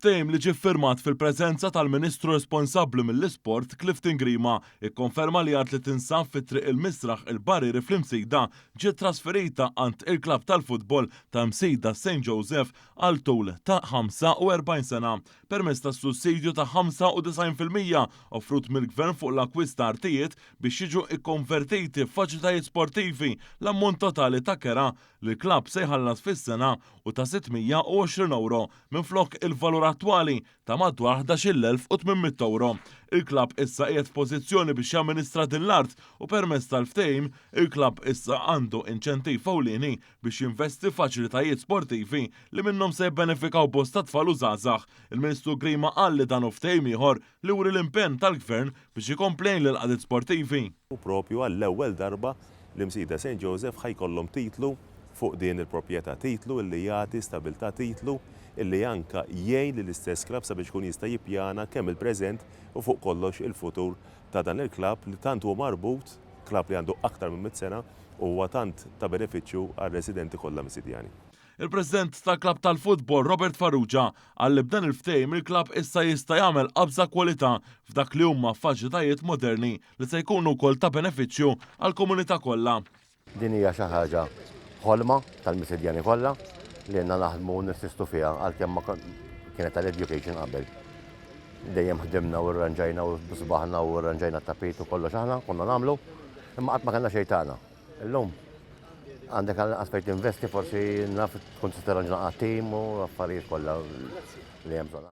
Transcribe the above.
Il-ftehim li ġie ffirmat fil-preżenza tal-Ministru responsabbli mill-Isport Clifton Grima ikkonferma li art li tinsab fi Triq il-Misraħ il-Barrieri fl-Imsida ġiet trasferita għand il-klabb tal-futbol ta' Msida St Joseph għal tul ta' 45 sena permezz ta' sussidju ta' 95% offrut mill-Gvern fuq l-akkwist ta' artijiet biex jiġu kkonvertiti f'faċilitajiet sportivi. L-ammont totali ta' kera li l-klabb se jħallas fis-sena hu ta' 620 ewro minflok il-valur attwali ta' madwar 11,800 ewro. Il-klabb issa qiegħed f'pożizzjoni biex jamministra din l-art u permezz tal-ftehim, il-klabb issa għandu inċentiv ewlieni biex jinvesti f'faċilitajiet sportivi li minnhom se jibbenefikaw bosta tfal u żgħażagħ. Il-Ministru Grima qal li dan hu ftehim ieħor li wri l-impenn tal-Gvern biex ikompli jgħin lill-qagħdiet sportivi. U propju għall-ewwel darba l-Imsida Saint Joseph ħa jkollhom titlu fuq din il-proprjetà, titlu illi jagħti stabilità, titlu illi anke jgħin lill-istess klabb sabiex ikun jista' jippjana kemm il-preżent u fuq kollox il-futur ta' dan il-klabb li tant huwa marbut, klabb li għandu aktar minn mitt sena u huwa tant ta' benefiċċju għar-residenti kollha Msidjani. Il-President tal-klabb tal-futbol Robert Farrugia qal li b'dan il-ftehim il-klabb issa jista' jagħmel qabża kwalità f'dak li huma faċilitajiet moderni li se jkunu wkoll ta' benefiċċju għall-komunità kollha. Din hija xi ħaġa ħolma tal-Misidjani kollha li ilna naħdmu u ninsistu fiha għalkemm ma kienet tal-education qabel. Dejjem ħdimna u rranġajna u sbaħna u rranġajna t-tapit u kollox aħna konna nagħmlu, imma qatt ma kellna xejn tagħna. Illum għandek għall-inqas fejn tinvesti forsi naf tkun tista' tirranġa tim u affarijiet kollha li hemm bżonn.